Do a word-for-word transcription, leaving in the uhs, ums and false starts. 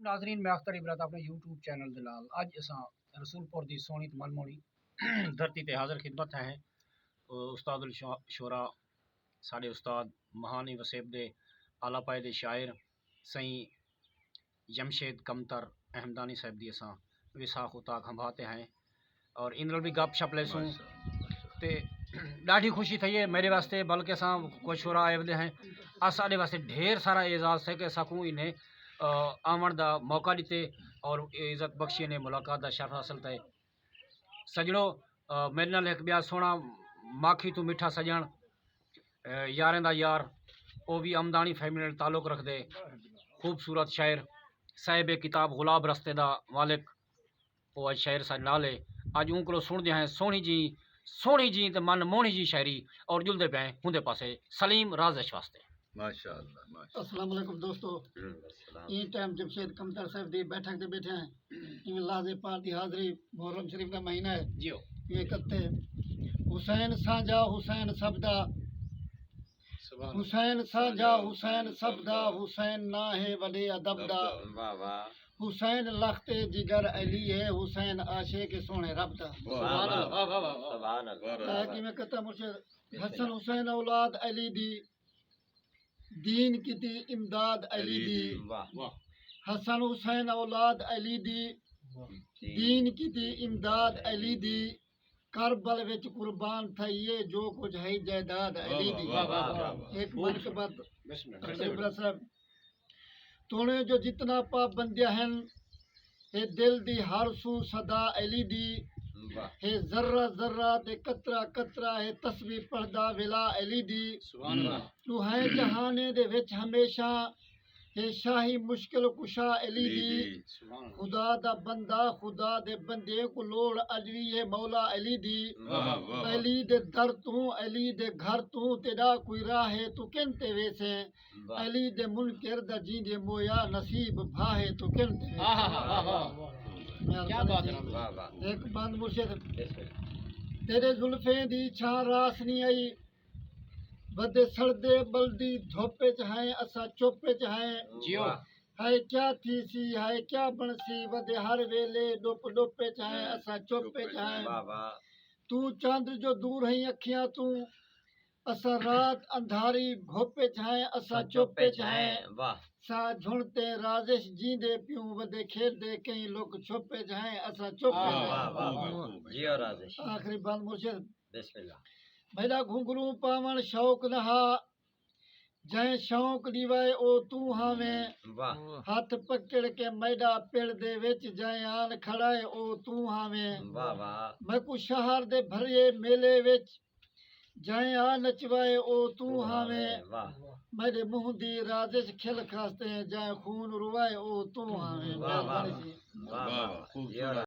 ناظرین، میں اختر عبرت اپݨے یوٹیوب چینل دے نال اڄ اساں رسول پور دی سوہݨی تے من موہݨی دھرتی تے حاضر خدمت ہیں۔ استاد الشعراء، ساݙے استاد مہانی وسیب دے آلاپائے دے شاعر سئیں جمشید کمتر احمدانی صاحب دی اساں وساخ اتاک ہمبھاتے ہیں اور ان نال بھی گپ شپ لیسوں۔ تے ݙاڈھی خوشی تھئی ہے میݙے واسطے، بلکہ اساں کجھ شعراء آئے ودے ہیں۔ اساݙے واسطے ڈھیر سارا اعزاز ہے کہ ساکوں انہیں آوݨ دا موقع ݙتے اور عزت بخشی نے ملاقات دا شرف حاصل تھئے۔ سڄݨو، میݙے نال ہک ٻیا سوہݨا ماکھی توں مٹھا سڄݨ، یاریں دا یار، او وی امداݨی فیملی نال تعلق رکھدے، خوبصورت شاعر، صاحب کتاب غلاب رستے دا مالک، او اڄ شاعر ساݙے نال ہے۔ اڄ اوں کولوں سݨدے ہیں سوہݨی جی، سوہݨی جی تے من موہݨی جی شاعری، اور جلدے پئے ہوندے پاسے سلیم رازش واسطے۔ ماشاءاللہ، ماشاءاللہ۔ السلام علیکم دوستو۔ وعلیکم السلام۔ ایں ٹائم جمشید کمتر صاحب دی بیٹھک تے بیٹھے ہیں۔ ایویں لحظے پار دی حاضری، محرم شریف دا مہینہ ہے۔ جیو۔ ایویں کتے حسین سانجھا، حسین سب دا۔ سبحان اللہ۔ حسین سانجھا، حسین سب دا، حسین ناں ہے وݙے ادب دا۔ واہ، واہ۔ حسین لخت جگر علی ہے، حسین عاشق سوہݨے رب دا۔ واہ، واہ، واہ، واہ، واہ۔ سبحان اللہ۔ تاں کیویں کتا مرشد، حسن حسین اولاد علی دی، دین کیتی امداد علی دی۔ واہ۔ حسن حسین اولاد علی دی، دین کیتی امداد علی دی۔ کربل وچ قربان تھئی ہے جو کجھ ہے جائیداد علی دی۔ واہ، واہ، واہ، واہ۔ ہک منقبت بسم اللہ۔ تقریباً صاحب، توڑے جو جتنا پابندیاں ہن، ہے دل دی ہر سو صدا علی دی۔ واہ۔ ہے ذرہ ذرہ تے قطرہ قطرہ، ہے تسبیح پڑھدا ولا علی دی۔ سبحان اللہ۔ توں ہیں جہانے دے وچ ہمیشہ، ہے شاہی مشکل کشا علی دی۔ سبحان اللہ۔ خدا دا بندہ، خدا دے بندے کوں لوڑ اڄ وی ہے مولا علی دی۔ واہ، واہ، واہ۔ علی دے در توں، علی دے گھر توں، تیݙا کوئی راہ ہے، توں کن تے ویسیں؟ واہ۔ علی دے منکر دا جیندے مویا، نصیب بھاہے توں کن تے ویسیں؟ آہا، واہ، واہ۔ مہربانی کیا بات ہے۔ واہ، واہ۔ ہک بند مرشد۔ بسم اللہ۔ تیݙے زلفیں دی چھاں راس نی آئی، ودے سڑدے ٻلدی دھپ اچ ہیں، اساں چپ اچ ہیں۔ جیو۔ واہ۔ ہائے کیا تھیسی، ہائے کیا بݨسی، ودے ہر ویلے ݙپ ݙپ اچ ہیں، اساں چپ اچ ہیں۔ واہ، واہ۔ توں چندر جو دور ہیں اکھیاں توں، اساں رات اندھاری گھپ اچ ہیں، اساں چپ اچ ہیں۔ واہ۔ ساہ جھݨ تے رازش جیندے پیوں، ودے کھیݙدے کہیں لک چھپ اچ ہیں، اساں چپ اچ ہیں۔ واہ، واہ، واہ، واہ۔ جیو رازش۔ آخری بند مرشد۔ بسم اللہ۔ میݙا گھنگھروں پاوݨ شوق نہ ہا، جئیں شوق ݙیوائے او توں ہاویں۔ واہ۔ ہتھ پکڑ کے میݙا پڑ دے وچ، جئیں آن کھڑائے او توں ہاویں۔ واہ، واہ۔ میکوں شہر دے بھریے میلے وچ، جئیں آ نچوائے او توں ہاویں۔ واہ۔ میݙے منہ دی رازش کھل کھاستے، جئیں خون روائے او توں ہاویں۔ واہ، واہ، مہربانی واہ۔ جی۔ واہ، واہ، واہ، واہ۔ خوبصورت۔